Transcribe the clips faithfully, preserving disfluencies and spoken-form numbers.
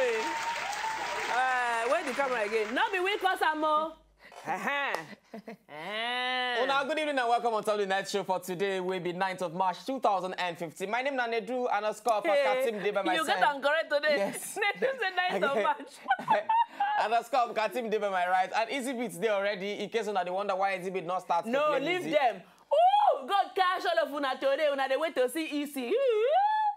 Uh, where the camera again? No be we cause am o. Una good evening and welcome on top of the night show for today. We be ninth of March two thousand and fifteen. My name na Nedu and Oscar for Katim dey by my You get side. am correct today. Yes. Nedu say ninth of March. And Oscar Katim dey by my right. And Easy Beats dey already. In case una dey wonder why Easy Beats not start to No, play leave music. Them. Oh, God catch all of una today. Una dey wait to see E C.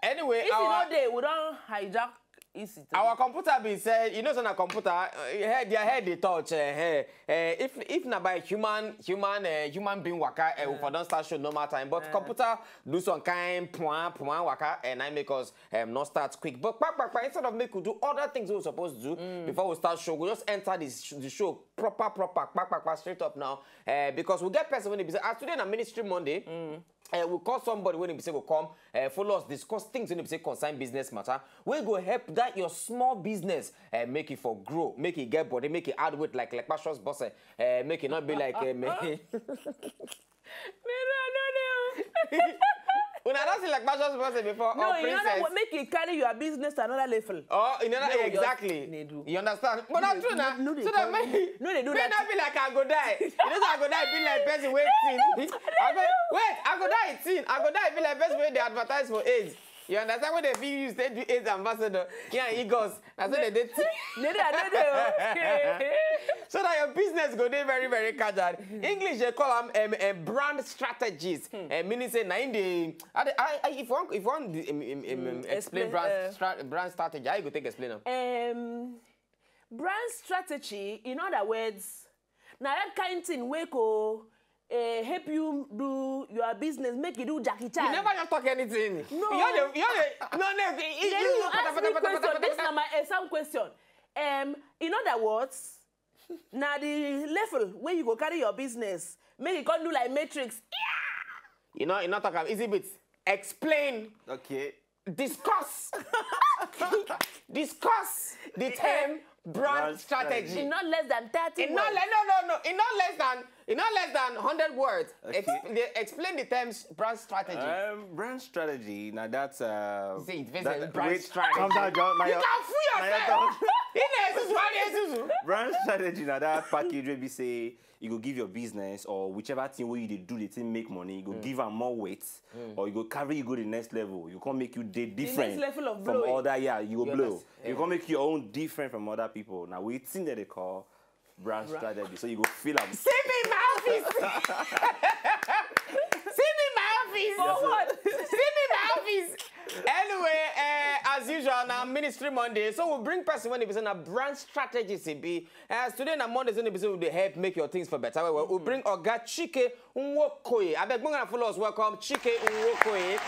Anyway, E C our no dey. We don hijack E C today. Our computer be say, you know, say na computer, uh, head, their head dey touch. Uh, uh, if if na by human human uh, human being waka, uh, we for don start show normal time. But computer do some kind puan puan waka, and I make us um, not start quick. But kpa, kpa, kpa, instead of make we do other things we supposed to do before we start show, we just enter the, sh- the show proper proper kpa, kpa, kpa, straight up now. Uh, because we get person when they be say, as today na Ministry Monday. Uh, we call somebody when they say go come uh, follow us discuss things when they say concern business matter. We go help that your small business uh, make it for grow, make it get body, make it add weight like like Passion's boss, uh, make it not be like uh, me. Mary, I know dey o. Una don see like Passion's boss before No, or you know princess. What make it carry your business to another level. Oh, you know that No, just exactly. Nedu. You understand? But No, not true no, now. no, they So don't that do- may no, they do may that. Not be like I go die. You know, say I go die be like person waiting. I go wait. I go die eighteen. I go die be like person where they advertise for AIDS. You understand what they feel you say do AIDS ambassador? Yeah, he goes. That's what they did. Nedu, I know dey o. So that your business go dey very very casual. English they call them um, um, brand strategies. Uh, meaning say na in the I, I, I, if one if one um, um, um, um, explain explain, brand uh, stra- brand strategy, how you go take explain them? Um, brand strategy, in other words, na that kind thing wey go uh, help you do your business, make you do Jackie Chan. You never just talk anything. No. You only, you only, no, no. It, Then you ask me question. This na my exam question. Um, in other words, na the level where you go carry your business, make it come do like Matrix. You know, you not talk about Easy Beats. Explain, Okay. Discuss, discuss the term brand Brand strategy. strategy. In not less than thirty In not words. le- no no no. In not less than in not less than hundred words. Okay. Exp- they explain the terms brand strategy. Um, brand strategy. Now that's uh. See, it that- is brand wait, strategy. Calm down, John. Now You you're- can fool now you're yourself. talking. In essence, what essence? Brand strategy. Now that package will be say you go give your business or whichever thing where you dey do the thing make money. You go give am more weight, or you go carry you go the next level. You can make you dey different level of from blowing. Other. Yeah, you go You blow. understand? You can make your own different from other people. Now we think that they call brand strategy. So you go feel am. See me in my office. See me in my office. For what? See me in my office. Anyway, uh, as usual, now Ministry Monday. So we'll bring person when they present a brand strategy. C B. As today na Monday, so they be say we dey help make your things for better. Well, we'll bring Oga Chike Nwokoye. I beg, bring and follow us. Welcome, Chike Nwokoye.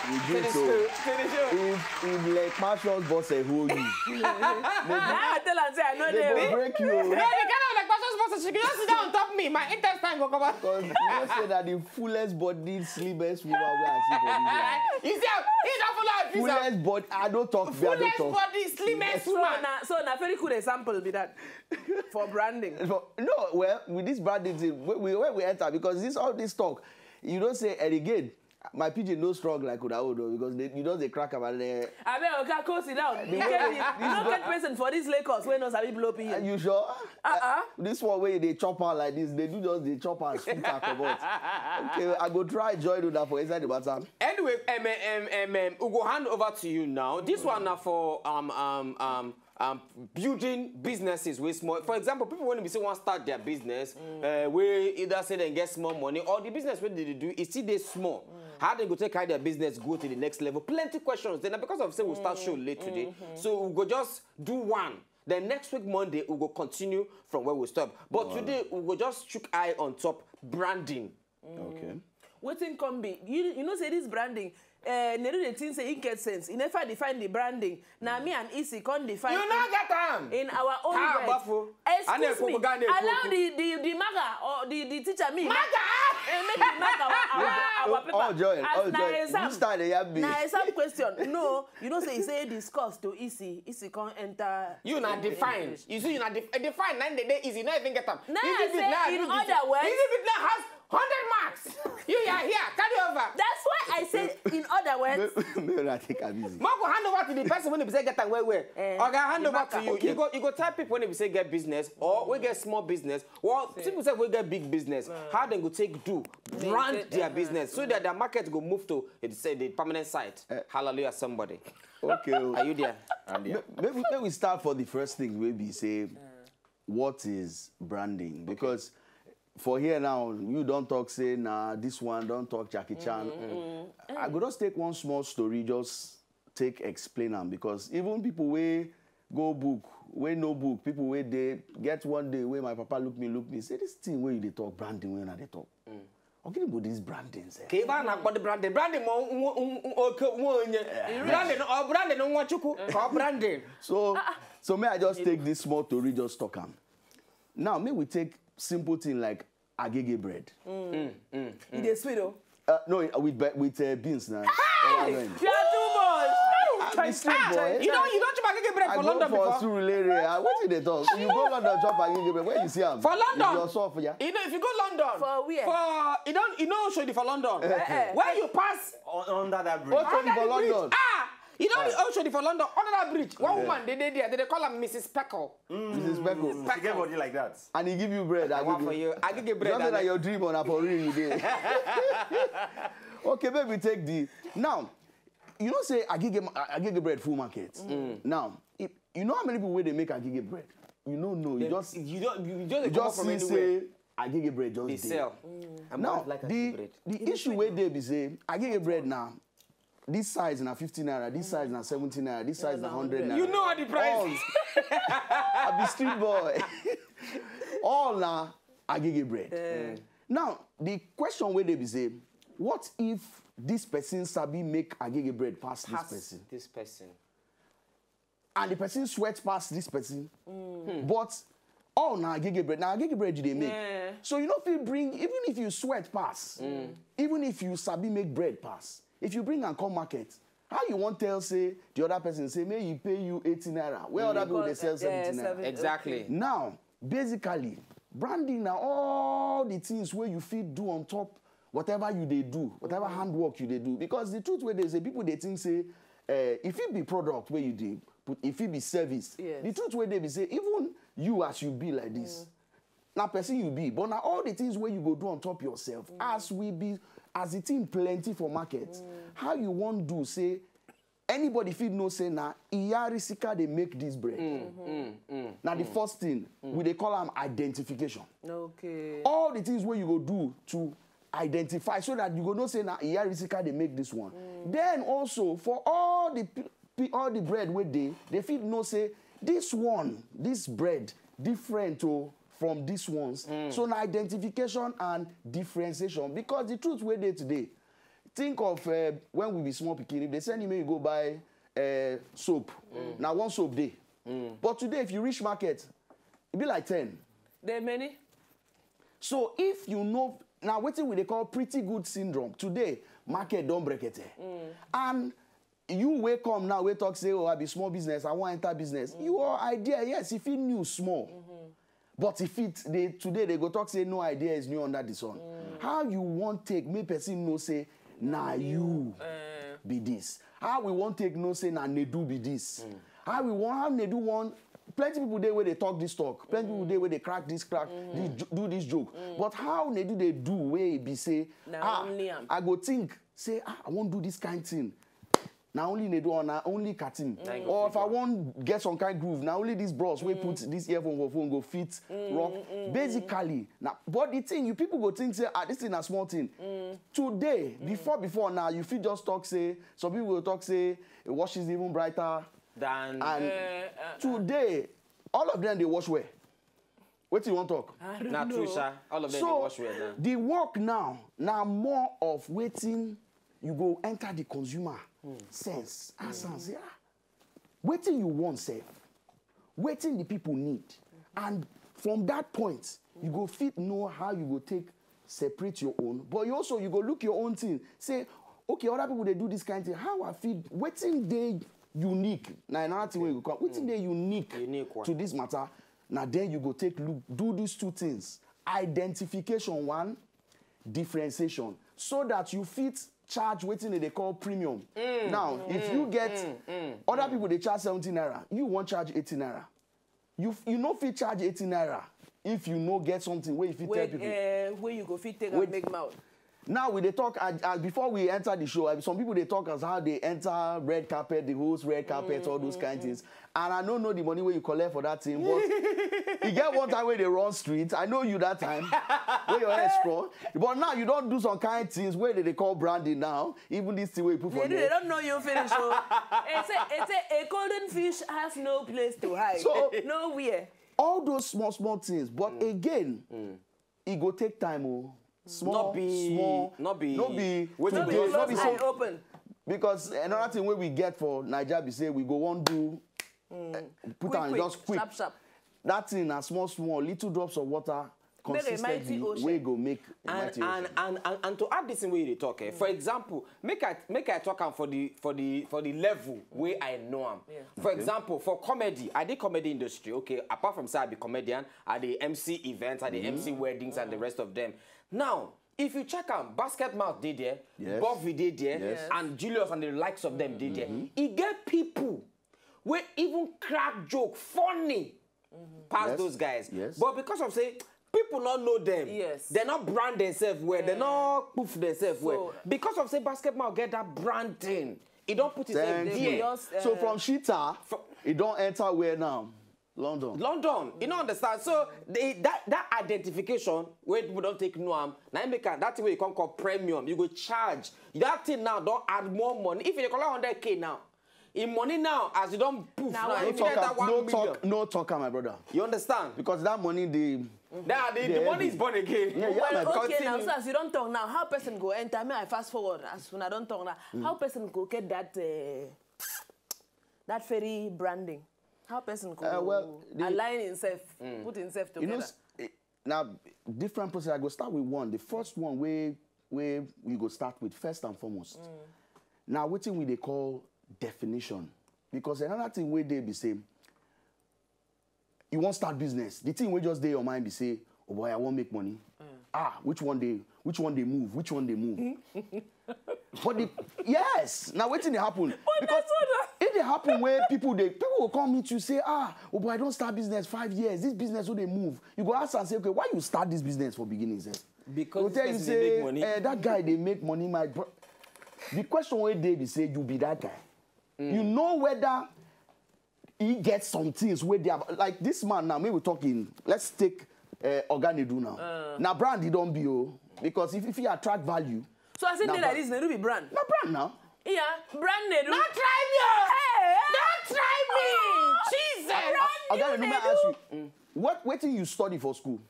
You To drink the so. show. To the show. If if like Passion's boss eh, hold you, Ah, I tell am say I know they dey go o. break you. Yeah, the kind of like Passion's boss, she can just sit down on top me. My intestine go come out. Because you know say that the fullest bodied, slimmest woman we I see for this life. You see, he don't follow our visa. Fullest body, I don't talk. I don't Fullest talk. Body, slimmest So woman. na so na very good example be that for branding. But no, well, with this branding thing, we, we when we enter because this all this talk, you don't say and again. My pidgin no strong like una own o because they, you know they crack am and they, Abeg, Oga, go sit down. You way get they- you no get person for this Lagos wey no sabi blow are pidgin. You sure? Uh-uh. This one where they chop her like this, they do just they chop her and spit her comot. Okay, I go try join una for inside the matter. Anyway, um, um, um, um, we go hand over to you now. This one now for um um um um building businesses with small. For example, people when we say want start their business, uh, we either say they get small money or the business where they do is still they small. How they go take carry their business go to the next level? Plenty questions. Then because of say we start show late today, so we go just do one. Then next week Monday we go continue from where we stop. But today we go just chook eye on top branding. Okay. Wetin come be? You you know say this branding. Uh, Nedu dey think say he get sense. He never define the branding. Na me and Isi come define. You in- no get am. In our own Ah, words. Bafo. Excuse me. Ane ko ga ne Allow ko. The the the maga or the the teacher me. Maga! Eh, make the maga our our, our paper. Oh, Joel, As oh, na Joel, exam. This time they have me. Na exam question. No, you know say he say discuss to Isi. Isi come enter. You na define. You see, you na def- define. Nine day day easy. Not even get am. Na I say in other words. Easy bit now has Hundred marks. You are here. Carry over. That's why I say, in other words, Make una take am easy. Make we hand over to the person wey be say get am well well. Eh, Oga, hand the over to marker. You. Okay. You go, you go tell people wey be say get business or we get small business or people say we get big business. How dem go take do brand take- their uh-huh. business so that their market go move to, eh, say, the permanent site. Hallelujah, somebody. Okay. Oh. Are you there? And yeah. Maybe, maybe we start for the first thing. Maybe say, what is branding? Because for here now, you don't talk say nah this one, don't talk Jackie Chan. I go just take one small story, just take explain am, because even people wey go book, wey no book, people wey dey get one day wey my papa look me, look me, say this thing wey you dey talk, branding wey una dey talk. Ogini be this branding sef. Ka ebe a na-akpọ the branding, branding ma nwa- nwa- nwa- oke nwa onye. Branding, or branding nwa Chukwu, ka ọ branding. So, so may I just take this small story, just talk am. Now, may we take simple thing like agege bread. E dey sweet o. Uh, no, with be- with uh, beans now. Orange. You are too much. Ah, be street boy. You know, you don't chop agege bread I for go London for before. Surulere. Ah, wetin dey talk? You go London chop agege bread. Where you see am? For London. You soft, yeah. You know, if you go London, For where? For you don't, you know, show the for London. Eh. Where you pass Un- Under that bridge. Oshodi for Under the bridge. London. Ah, you know the Oshodi for London under that bridge. One woman, they they there, they dey call her Missus Peckle. Missus Peckle. She get body like that. And he give you bread. I want Agege. For you, agege bread. Just say And that your dream on for real you dey. Okay, baby, take the now. You know say agege ma- agege bread full market. Now, if, you know how many people wey dey make agege bread? You no know. You just you don't, you just, you come up just from see anywhere. Say agege bread just They dey. Sell. I'm Now not like the agege bread. The issue wey dey be say agege bread now. This size na fifty naira, this size na seventy naira, this size na hundred naira. You know the price. All, I be street boy. All na agege bread. Now, the question wey dey be say, what if this person sabi make agege bread pass this Pass person? This person. And the person sweat pass this person. But all na agege bread. Na agege bread you dey make. Yeah. So you no fit bring, even if you sweat pass, even if you sabi make bread pass, if you bring am come market, how you wan tell say the other person say make you pay you eighty naira where other people dey sell Because, eh, seventy naira? seven- Exactly. Okay. Now, basically, branding na all the things wey you fit do on top whatever you dey do, whatever handwork you dey do. Because the truth wey dey say, people dey think say, eh, if it be product wey you dey put, if it be service, Yes. The truth wey dey be say, even you as you be like this, na person you be, but na all the things wey you go do on top yourself, as we be, as the thing plenty for market, how you wan do say anybody fit know say na Iya Risika dey make this bread? Na the first thing we dey call am identification. Okay. All the things wey you go do to identify so that you go know say na Iya Risika dey make this one. Then also for all the pe- pe- all the bread wey dey, they fit know say this one, this bread different o from these ones. So na identification and differentiation, because the truth wey dey today, think of uh, when we be small pikin, if they send you make you go buy uh, soap, na one soap dey. But today, if you reach market, e be like ten. There are many. So if you know, now wetin we dey call pretty good syndrome, today market don brekete. And you wey come now wey talk say, oh, I be small business, I wan enter business. Your idea, yes, e fit new small. But if it dey today, they go talk say no idea is new under the sun. How you wan take make person know say na you be this? How we wan take know say na Nedu be this? How we wan, how Nedu wan, plenty people dey wey dey talk this talk, plenty people dey wey dey crack this crack, this jo- do this joke. But how Nedu dey do wey e be say, Na ah, only am. I go think say, ah, I wan do this kind thing. Na only Nedu or na only Katim. Or if I wan get some kind groove, na only these bros wey put this earphone for phone go fit rock. Basically, na, but the thing, you people go think say, ah, this thing na small thing. Today, before before now, you fit just talk say, some people go talk say, it washes even brighter. Than And today, all of them dey wash well. Wetin you wan talk? Na true, sir. All of them dey So wash well now. The work now na more of wetin you go enter the consumer sense, ask am say, ah, wetin you want sef, wetin the people need, and from that point you go fit know how you go take separate your own, but you also you go look your own thing, say, okay, other people dey do this kind thing, how I fit, wetin dey unique, na another thing wey you go come, wetin dey unique Unique one. To this matter, na then you go take look, do these two things, identification one, differentiation so that you fit charge wetin dem dey call premium. Now, if you get, other people dey charge seventy naira, you wan charge eighty naira. You f- you no fit charge eighty naira if you no get something wey you fit tell Wey people. Eh, wey you go fit take Wait. and make mouth. Now we dey talk as, as before we enter the show. Some people dey talk as how they enter red carpet, the host red carpet, all those kind things. And I don't know the money where you collect for that thing, but you get one time where they run street. I know you that time, where your head strong. But now you don't do some kind things where they, they call branding now. Even this thing where you put for They, do, they there. Don't know you finish. Oh. They say, they say a golden fish has no place to hide. So- Nowhere. All those small small things, but again, e go take time. Oh, small, Not be- small, not be- not be Wetin today, go not be just so. Eye open. Because another thing wey we get for Naija be say we go wan do, eh, put Quick, am quick, just quick. Sharp, sharp. That thing na small small, little drops of water Make a mighty consistently ocean. Wey go make a and mighty and, ocean. and and and to add this thing wey you dey talk, eh, for example, make I make I talk am for the for the for the level wey I know am. Yeah. For example, for comedy, I dey comedy industry. Okay, apart from say I be comedian, I dey M C events, I dey M C weddings, and the rest of them. Now, if you check am, Basket Mouth dey there, Yes. Buffy dey there, Yes. and Julius and the likes of them dey there. E get people wey even crack joke funny pass Yes. those guys. Yes. But because of say people no know them, Yes. They no brand themselves well, they no poof themselves well. So- Because of say Basket Mouth get that brand thing, e don put itself Thank there. you. Just, uh, So from Shita, Fro- e don enter where now? London. London, you no understand. So they, that that identification wey people don take know am, na im make am that thing wey you come call premium. You go charge that thing now don add more money. If you dey collect hundred K now, in money now as you don poof Na now, one if you Talk enter am, one no million, talk, no talk am, my brother. You understand? Because that money dey. Now the, the Yeah, money yeah. Is born again. Yeah, yeah, Well, man. okay, now, Continue. So as you don't talk now, how person go enter? Me, I fast forward as when I don't talk now. How person go get that uh, that very branding? How person go Uh, well, the- align himself, put himself You know, together? s- eh, now different process. I go start with one. The first one where where we go start with first and foremost. Now wetin we dey call definition, because another thing wey dey be say you wan start business. The thing wey just dey your mind be say, oh boy, I wan make money. Ah, which one dey which one dey move? Which one dey move? But the yes, now wetin dey happen? Because it dey happen where people dey people go come meet you say, ah, oh boy, I don start business five years. This business no dey move. You go ask am say, okay, why you start this business for beginning sef? Because Go this tell you person dey say, make money. Eh, that guy dey make money. My bro, the question wey dey be say you be that guy. You know whether he get some things wey dey about, like this man now. Make we talk in. Let's take uh, Oga Nedu now. Na brand he don be o, because if if he attract value, So I say na dey brand. Like this, Nedu be brand. Na brand now. Yeah, brand Nedu. Don't try me, oh. Hey! Don't try me, Jesus. Oga Nedu, may I ask you, what wetin you study for school?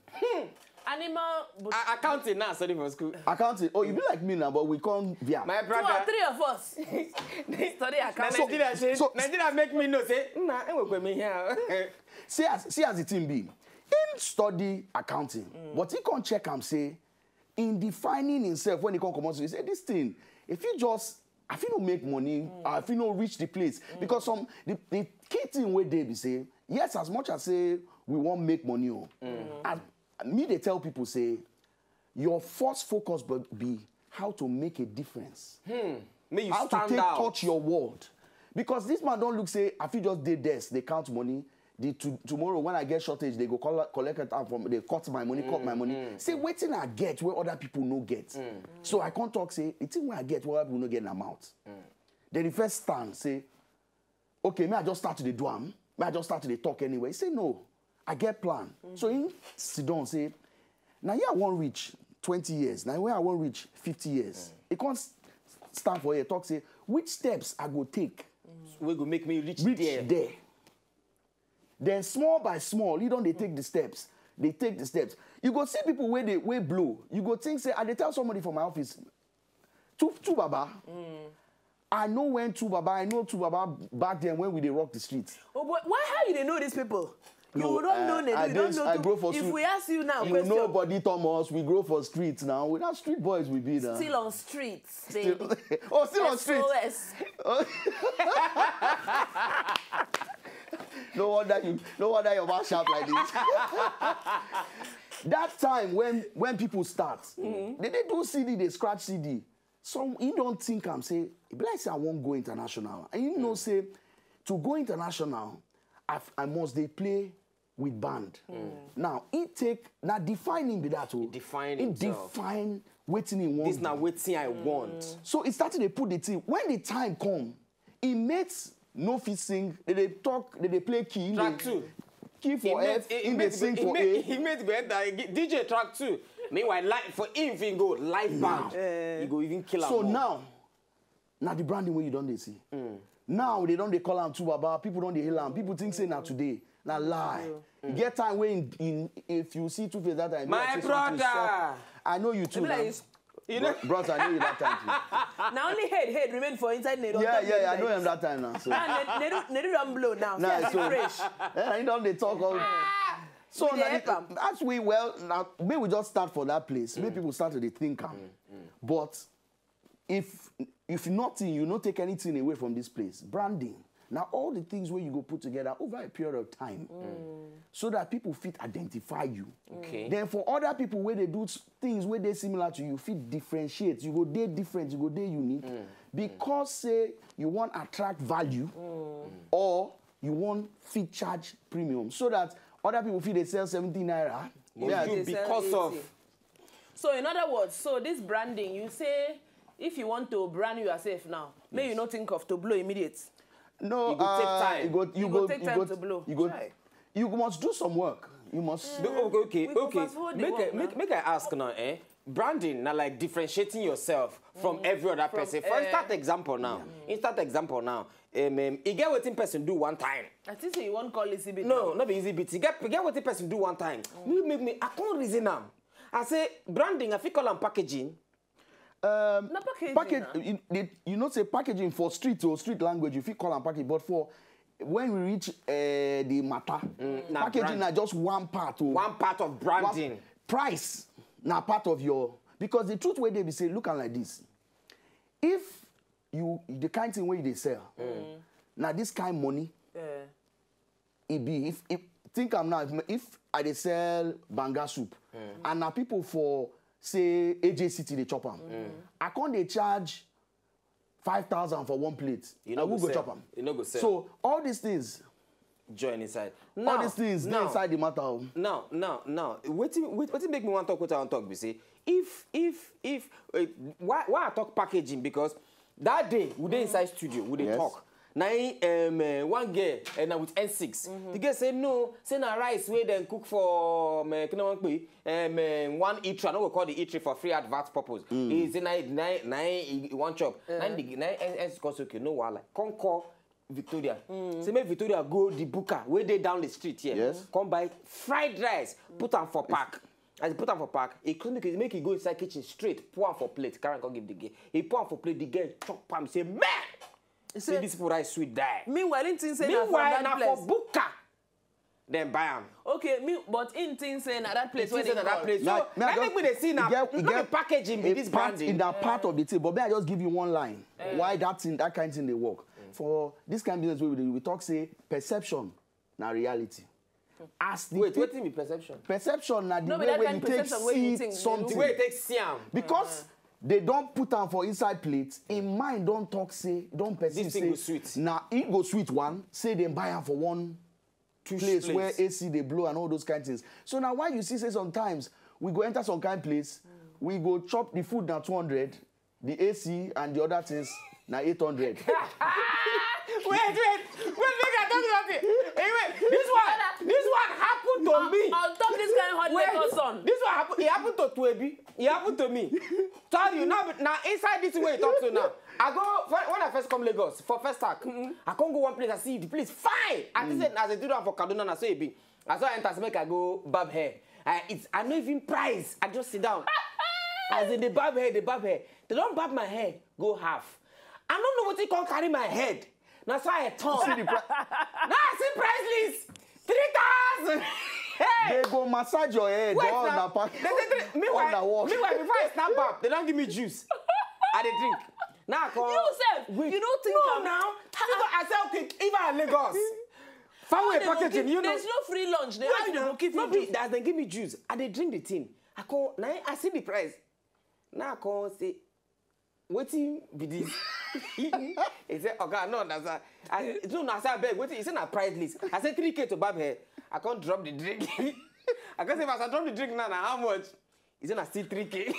Animal. But A- accounting now study for school. Accounting. Oh, you be like me now, but we come via. My two brother. Or three of us study Na accounting. Nigeria say So- Nigeria make me know say nah, enwekwe me here. See as see as the thing be. He study accounting, but he come check am say in defining himself when he come comot, he say this thing, if he just I fit no make money, I fit no reach the place, because some the, the key thing wey dey be say yes, as much as say we wan make money o, as me dey tell people say your first focus be, be how to make a difference. Make you How to stand take out. Touch your world. Because this man don't look say I fit just dey desk dey count money. The to, tomorrow when I get shortage, they go call, collect it out from they cut my money, cut my money. Say wetin I get where other people no get. So I can't talk say the thing where I get where other people no get na mouth. Then the first stand say, okay, may I just start to dey do am? May I just start to dey talk anyway? He say no, I get plan. So he sit down say, now here I wan reach twenty years. Now where I wan reach fifty years. He can't stand for here talk say which steps I go take Wey go make me reach, reach there. There. Then small by small, you don't they take the steps. They take the steps. You go see people where they way blow. You go think say, I dey tell somebody from my office, two two baba. I know when two baba. I know two baba back then when we dey rock the street. Oh boy, why how you dey know these people? You No, don't know uh, Nedu. I You dey- don't know. I Too. Grow for If street. We ask you now, You question. Nobody Thomas. We grow for streets now. We not street boys. We be now. Still on streets, baby. Oh, still on street. S O S. No wonder you. No wonder your mouth sharp like this. that time when when people start, they dey do C D, they scratch C D. Some he don't think am say e be like say I wan go international. And you know say to go international, I, I must dey play with band. Now he take na defining be that o. Define He himself. Define wetin he want. This na wetin I want. So he started to put the thing. When the time come, he mates no fit sing. They dey talk, they dey play key. Track they- two. Key for F, he dey sing for A. He made go enter D J track two. Meanwhile, like for him, if he go live band, he go even kill am. So more. Now, now the branding wey you don dey see. Now they don dey call am two baba. People don dey hail am. People think say na today. Na lie. E get time wey in, in, if you see Two Face that time, you My say something brother. Suck. I know you too. Be like Now. you s- You know, Bro- Bros, I know you that time too. Na only head head remain for inside Nedu. Yeah, yeah, yeah, I know him that time now. So. Now Nedu, Nedu don blow now. Nah, Yes, so fresh. Yeah, he don dey talk all. So We dey na help the- am. As we well now, may we just start for that place. May people start to dey think am. But if if nothing, you no take anything away from this place. Branding. Now all the things where you go put together over a period of time, so that people fit identify you. Okay. Then for other people where they do s- things where they similar to you, fit differentiate. You go dey different. You go dey unique because say you want attract value, or you want fit charge premium so that other people feel they sell seventy naira. But you They sell because of eighty. So in other words, so this branding, you say if you want to brand yourself now, may you not think of to blow immediate. No, E go take uh, time. You go, you E go go, take you time go, to blow. You go, Chai. You must do some work. You must. No, okay, okay, We go okay. fast forward the Make work I, make, now. Make I ask now, eh? Branding, now like differentiating yourself from every other person. For eh, instance, example now. Instance, example now. Um, um, you get wetin person do one time. I think say you wan call Lizzy Beat. No, not be Lizzy Beat. You get, you get wetin person do one time. You make me, I can't reason am. I say branding, I fit call am packaging. Um, Na packaging package. Na. You, they- you know, say packaging for street or street language, you fit call am package, but for when we reach uh, the matter, na packaging brand. Na just one part. Oh, One part of branding. Price na part of your, because the truth wey dey be say, look am like this. If you the kind thing wey you dey sell, na this kind money Eh, e be. If, if think am now, if, if I dey sell banga soup and na people for say A J City dey chop am, I come dey charge five thousand for one plate. You Na no who go go sell. Chop am? You no go sell. So all these things, Join inside. all Now, these things dey now, inside the matter. Oh. Now, now, now, wetin wetin wetin make me wan talk wetin I wan talk be say if if if uh, why why I talk packaging because that day we dey inside studio we dey Yes. Talk na him um, uh, one girl uh, na with N six the girl say no say na rice wey dem cook for um, uh, kí ni wọ́n pè um, uh, one eatery I no go call the eatery for free advert purpose he say na na na he he wan chop na him the na him N six come say okay no wahala come call Victoria say make Victoria go the buka wey dey down the street here Yes. Come buy fried rice put am for pack as he put am for pack he come make he make he go inside kitchen straight pour am for plate carry am come give the girl he pour am for plate the girl chop am say man say say- this people rice sweet die Meanwhile, him think say na from meanwhile that na place. For buka dem buy am Okay, me but him think say na that place he wey think say they na that call. Place Now- so now na just- make we dey see e na get- e no be get packaging be a This part- branding In that part of the thing, but may I just give you one line why that thing, that kind thing dey work for this kind business wey we dey do. We talk say perception na reality. As the wait pe- wetin be perception Perception na the No be way that wey kind you take perception wey you see think, the something. Way you take see am Because they don put am for inside plate, im mind don talk say don perceive This thing say go sweet. Na e go sweet one say dem buy am for one Tush place place. Where A C dey blow and all those kind things. So na why you see say sometimes we go enter some kind place, we go chop the food na two hundred, the A C and the other things na eight hundred. Wait, wait, wait, make I tell you something. Hey, wait, this one, this one happened to me. On top this kind hot Wait, Lagos sun. This one happen, it happened to Tuebi. It happened to me. Tell you now, now inside this way you talk to now. I go when, when I first come Lagos for first talk. I can't go one place. I see the place fine. I think say as I do that for Kaduna, na so e be. I saw enter say make I go barb hair. I it's I no even price. I just sit down. As in the barb hair, the barb hair. They don't barb my hair, go half. I don't know what they can carry my head. That's why I turn. See the pri- Now I see price list. Three thousand. Hey. They go massage your head. Wait All now. na pack. They say three, meanwhile, All na wash. Meanwhile, before I snap up, they don't give me juice. I dey drink. Now I call. You sef, Wait. You don't think No, am. Now. I say okay, if I Lagos. Far away They go packaging, give- you know. There's no free lunch. They, how you go give No me be juice? As dem give me juice, I dey drink the thing. I come, now I see the price. Now I come say, wetin be this? He say, "Oga, I no understand." I no, no, I say, "Abeg, wetin?" He say, "Na price list." I say, "Three K to barb hair." I come drop the drink. I come say, "As I drop the drink now, na how much?" He say, "Na still three K."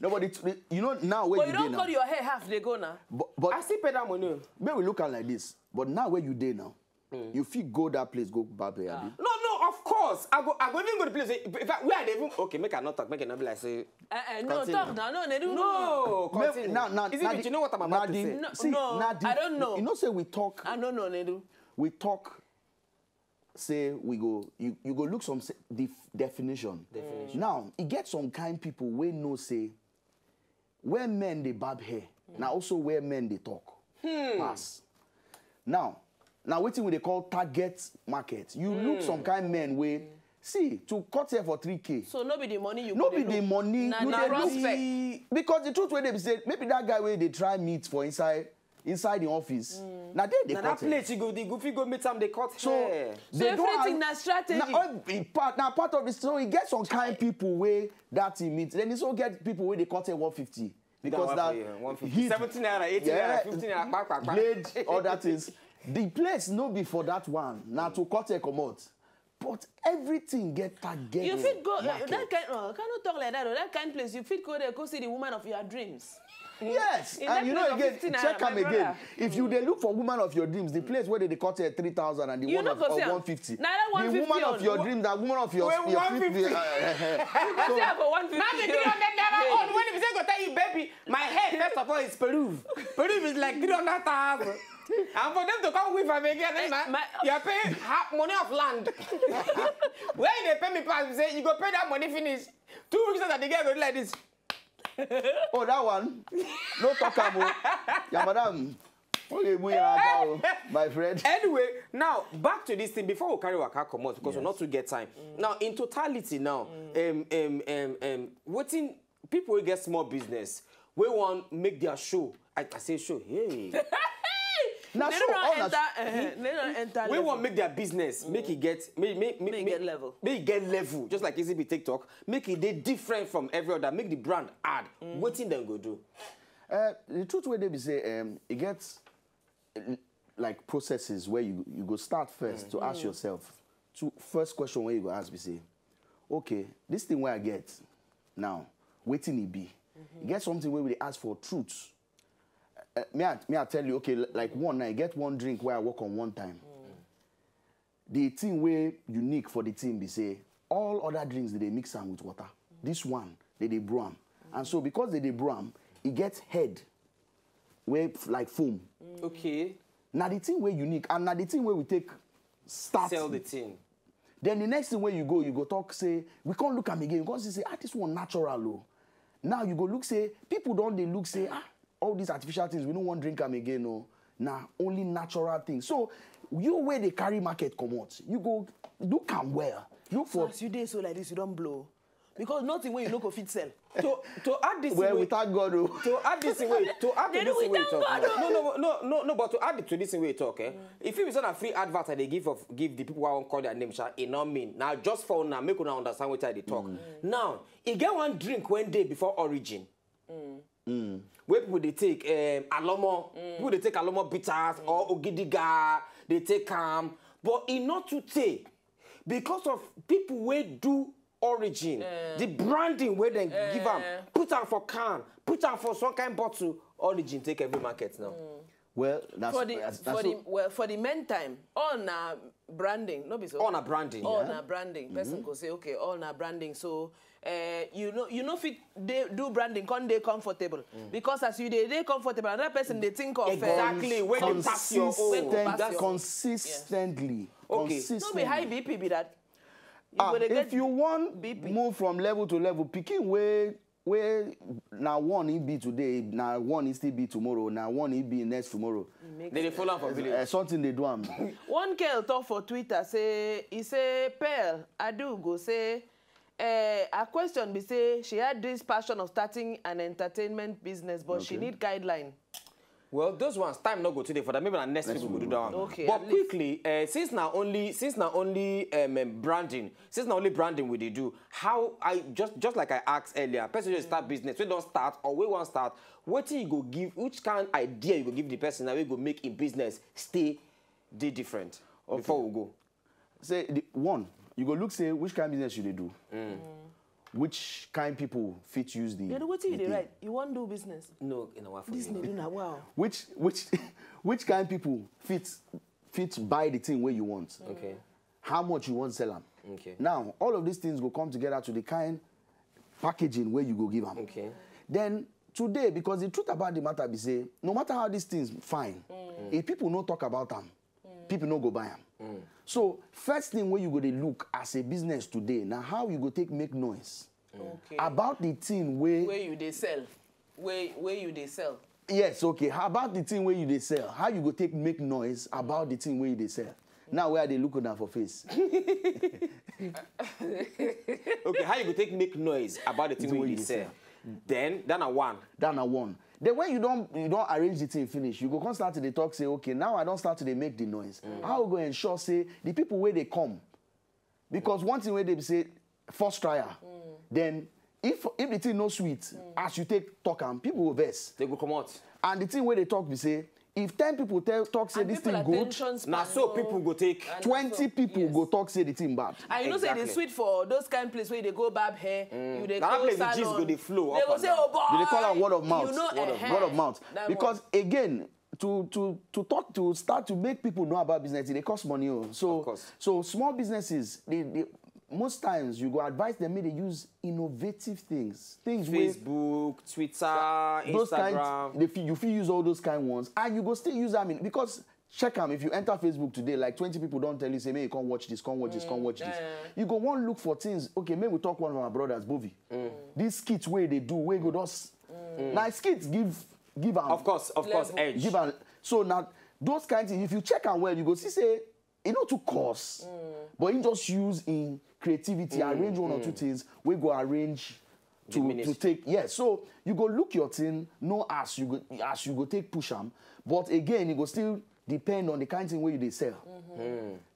Nobody, you know, now where But you you dey don't now. Cut your hair half, they go now. But, but I still pay that money. Make we look at like this. But now where you dey now, you fit go that place, go barb hair, abi? No, no, of course. I go, I go even go to place. In fact, where I dey even, okay, make I not talk, make it not be like say. Uh, uh, no, Continue. Talk now. No, they do. No, Make- continue. now, now, Is now the- it, you know what I'm now about to the- say. No, see, no, now the- I don't know. You know, say we talk, I don't know, Nedu. we talk, say we go, you, you go look some se- def- definition. Definition. Now, e get some kind people wey know say where men dey barb hair, na also where men dey talk. Pass. Now, now wetin we dey call target market. You look some kind men wey, see, to cut hair for three K. So no be the money you No go be dey the look. money. Na You the dey look prospect. the, because the truth wey dey be say, maybe that guy wey dey try meet for inside, inside the office, na there dey Na cut that hair. Place you go, they go fit go meet am, they cut So hair. So they don't everything have- na strategy. Na all be part, na part of the, so e get some kind people wey that he meet. Then he so get people wey dey cut hair one fifty because that One fifty, heat, seventeen naira, eighteen yeah, naira, fifteen naira, kpa, kpa, kpa. Blade, all that is. The place no be for that one. Na to cut hair comot. But everything get target. You fit go uh, market. That kind. Oh, I cannot talk like that. Oh. That kind place, you fit go there, go see the woman of your dreams. Yes, In that and you place know of again, fifteen check naira, am my again. Brother. If you dey look for woman of your dreams, the place where they dey cut hair three thousand and the You one no of, go see of am. one fifty, Na that the woman one fifty of your on. dreams, that woman of your Wait, your one fifty. fifty. Uh, You go see her for one fifty. Now the three hundred naira on when if they go tell you, "Baby, my hair first of all is Peru. Peru is like three hundred thousand." And for them to come with am again, eh, man, my- you are paying half money of land. Where they pay me pass, say you go pay that money finish. Two weeks later, the girl go do like this. Oh, that one. No talk about. Yeah, madam. Okay, we are now, my friend. Anyway, now back to this thing before we carry waka comot because we not too get time. Now in totality, now, um, um, um, um, wetin people wey get small business wey wan make their show. I, I say show, hey. Now, They so don't all na enter. Uh, they don't enter. Wey Level. Wan make their business make e get make make Make e get level. Make e get level, just like Easy Be TikTok, make e dey different from every other, make the brand add. Wetin dem go do? Uh, the truth wey dey be say, um, e get uh, like processes where you you go start first to ask yourself. To first question wey you go ask be say, okay, this thing wey I get now, wetin e be? E get something wey we dey ask for truth. Uh, me, I, me, I tell you, okay, l- like one night, get one drink where I work on one time. The thing wey unique for the thing be say all other drinks they dey mix am with water. This one, they dey brew am. And so because they dey brew am, e get head wey f- like foam. Okay. Na the thing wey unique and na the thing wey we take start. Sell the thing. Then the next thing wey you go, you go talk say, we can't look am again. You can't see say, ah, this one natural o. Now you go look say, people don dey look say, ah, all these artificial things, we no wan drink am again o. Na only natural things. So you wey dey carry market comot, you go look am well. Look for As you dey so like this, you don blow. Because nothing wey you no go fit sell. To to add this well, way, we thank God o. To add this way, to add to Then this we way you thank talk. God o. No, no, no, no, no, but to add to this way you talk, eh? If you say na free advert I dey give of give the people wey wan call their name, sha, e no mean. Now just for now, make una understand wetin I dey talk. Now, e get one drink wey dey before Origin. Wey people dey take um, alomo, people dey take alomo bitters or ogidiga, dey take am, but e no too tey because of people wey do Origin, the branding wey dem give am, put am for can, put am for some kind bottle, Origin take every market now. Well, that's For the that's, for that's the so, well for the men time, all na branding, no be so. All na branding. All na branding. Person go say, okay, all na branding. So uh, you know you know fit dey do branding, come dey comfortable because as you dey dey comfortable, another person dey think of uh, Exactly, when you pass your own. When you consistent, pass your own. Consistently, Okay. No consistently. be high B P be that. You Ah, go dey if get you wan B P. Move from level to level, pikin wey wey na one e be today, na one e still be tomorrow, na one e be next tomorrow. They dey follow am for Uh, village. something dey do am. One girl talk for Twitter say e say Pearl Adu go say uh, her question be say she had this passion of starting an entertainment business, but she Okay. Need guideline. Well, those ones, time no go today for that. Maybe na next week we go do that one. Okay, But at least. Quickly, uh, since na only since na only um, um, branding, since na only branding we dey do, how I just just like I asked earlier, person just start business, we don start or we wan start, wetin you go give, which kind idea you go give the person that we go make in business stay dey different before we go. Say the one, you go look say which kind business you dey do, which kind people fit use the. You know wetin you the dey thing. Write? You wan do business? No, in our for This you. na wow. Which which which kind people fit fit buy the thing where you want. Okay. How much you want sell am. Okay. Now all of these things go come together to the kind packaging where you go give am. Okay. Then today, because the truth about the matter be say, no matter how these things fine, if people no talk about am, people no go buy am. So first thing where you go dey look as a business today, now how you go take make noise Okay. About the thing where Where you dey sell? Where where you dey sell? Yes, okay. How about the thing where you dey sell? How you go take make noise about the thing where you dey sell? Now where they look una for face. Okay, how you go take make noise about the thing The wey way you you dey dey sell? Then that na one. That na one. Then when you don you don arrange the thing finish, you go come start to dey talk say, okay, now I don start to dey make the noise. How we go ensure say the people wey dey come, because one thing wey dey be say first trial, then if if the thing no sweet, as you take talk am, people go vex. They go comot. And the thing wey dey talk be say if ten people tell talk say And this people thing good, attention span Na so no- people go take. and twenty so- people yes. Go talk say the thing bad. And you know say e dey Exactly. Sweet for those kind place where you dey go barb hair, you dey Na that go place the salon. gist go dey flow They up go and say, down. oh boy, They dey call am word of mouth. You know, Word of- eh, Word of mouth. that Because one. Again, to to to talk to start to make people know about business, e dey cost money. Oh. So Of course. So small businesses, they, they most times you go advise them make they use innovative things, things wey Facebook, Twitter, those Instagram. Kinds, they fit, you fit use all those kind ones, and you go still use them in, because check am, if you enter Facebook today, like twenty people don tell you say make you come watch this, come watch this, come watch this. You go wan look for things. Okay, make we talk one of our brothers, Bovi. This skit wey dey do, wey go just na skit give give am. Of course, of course, Level. edge. Give am. So now those kind things, if you check am well, you go see say e no too cost, but he just use in creativity, arrange one or two things wey go arrange to Diminish. To take. Yes, so you go look your thing, know as you go as you go take push am, but again, e go still depend on the kind thing wey you dey sell,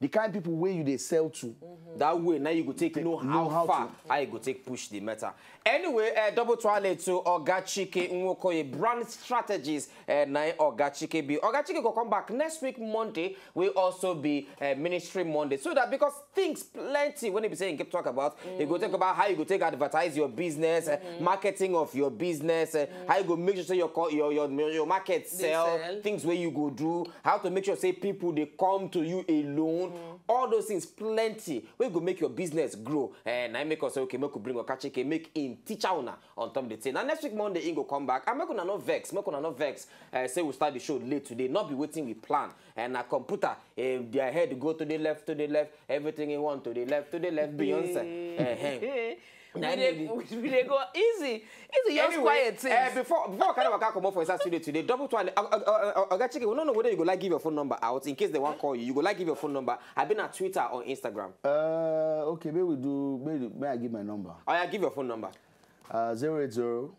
the kind people wey you dey sell to. That way now you go take know how, Know how far to- how you go take push the matter. Anyway, uh, double toilet to Oga Chike Nwokoye, brand strategist, uh, na Oga Chike be. Oga Chike go come back next week Monday. We also be uh, ministry Monday, so that because things plenty when you be saying keep talk about, you go talk about how you go take advertise your business, uh, marketing of your business, uh, how you go make sure say your co- your your your market sell, Sell. Things where you go do, how to make sure say people they come to you alone, all those things plenty. We go make your business grow. And I make us say okay, make we bring Oga Chike, make in teacher una on top the thing. Now next week Monday, he go come back. And make una no vex, make una no vex. Uh, say we start the show late today, not be waiting we plan. And a computer, uh, their head go to the left, to the left, everything he want to the left, to the left, Beyonce. Uh-huh. We Na dey him we dey go easy, easy, just Anyway, quiet things. Uh, before before I carry waka comot for inside studio today, double toilet. Uh, uh, uh, uh, Oga Chike, we don't know whether you go like give your phone number out in case they want call you. You go like give your phone number. I've been on Twitter or Instagram. Uh, okay, may we do. May, may I give my number? Oh yeah, give your phone number. Uh, zero eight zero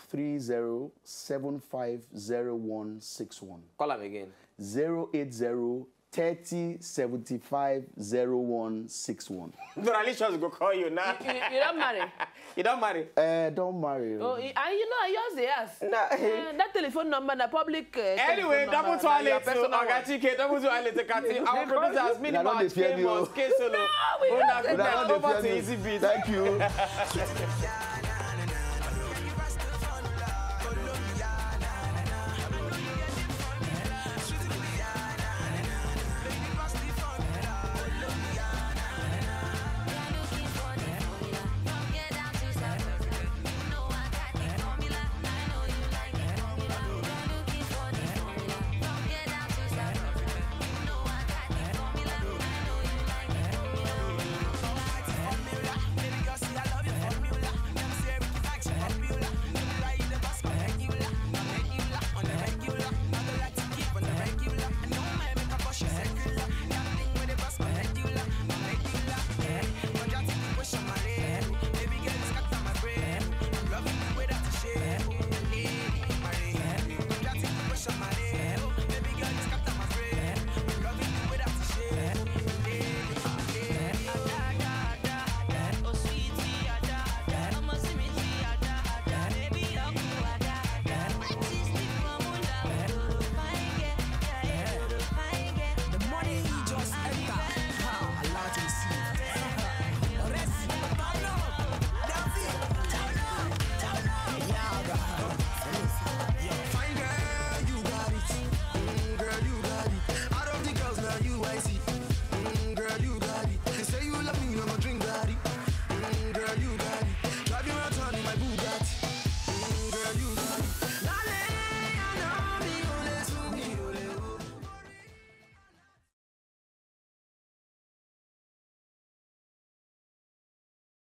three zero seven five zero one six one. Call him again. Zero eight zero thirty seventy five zero one six one. Doralicious go call you now. You, you don marry? You don't marry. Eh, don't marry. Oh, and you know, I just dey ask. Nah. Eh, that telephone number na public. Uh, Anyway, telephone double number, na your toilet to personal Oga one. Chike, double toilet to Kati. Our Because producers, Una minimal don dey fear me o. K Solo. No, we Una don't good Una night. don dey Over fear to me. Easy Beat. Thank you.